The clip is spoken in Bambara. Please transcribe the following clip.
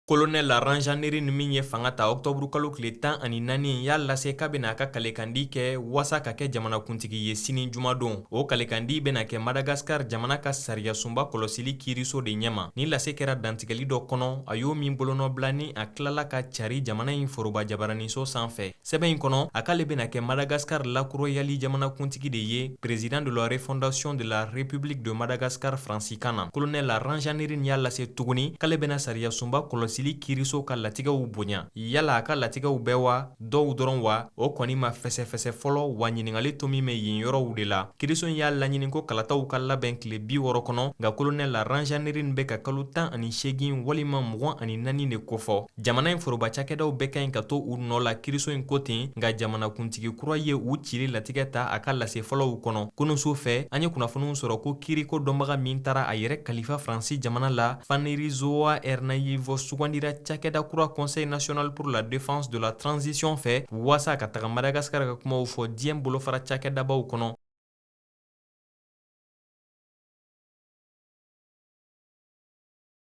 Kolonɛl Randrianirina min ye fanga ta ɔktɔburu kalo tile 14, y'a lase k'a bɛna a ka kalekandi kɛ waasa ka kɛ jamanakuntigi ye sini jumadon. O kalekandi bɛna kɛ Madagasikar jamana ka sariyasunba kɔlɔsili kiiriso de ɲɛma. Ni lase kɛra dantigɛli dɔ kɔnɔ, a y'o min bolonɔbila ni a tilala ka cari jamana in foroba jabaraniso sanfɛ. Sɛbɛn in kɔnɔ, a k'ale bɛna kɛ Madagasikar lakurayali jamanakuntigi de ye, président de la refondation de la République de Madagascar faransikan na. Kolonɛl Randrianirina y'a lase tuguni k'ale bɛna sariyasunba kɔlɔsili kiiriso ka latigɛw bonya. Yala a ka latigɛw bɛɛ wa, dɔw dɔrɔn wa, o kɔni ma fɛsɛfɛsɛ fɔlɔ, wa ɲininkali tomi bɛ yen yɔrɔw de la. Kiiriso in y'a laɲini ko kalataw ka labɛn tile 60 kɔnɔ, nka kolonɛl Randrianirina bɛ ka kalo 18 walima 24 de kofɔ. Jamana in foroba cakɛdaw bɛɛ ka ɲi ka to u nɔ la, kiiriso in ko ten. Nka jamanakuntigi kura ye u cili latigɛ ta a ka lase fɔlɔw kɔnɔ. Kununsu fɛ, an ye kunnafoniw sɔrɔ ko kiiriko dɔnbaga min taara a yɛrɛ kalifa Faransi jamana la, Fanirisoa Ernaivo, sugandira cakɛda kura Conseil national pour la défense de la transition fɛ, waasa ka taga Madagasikar ka kumaw fɔ diɲɛ bolofara cakɛdabaw kɔnɔ.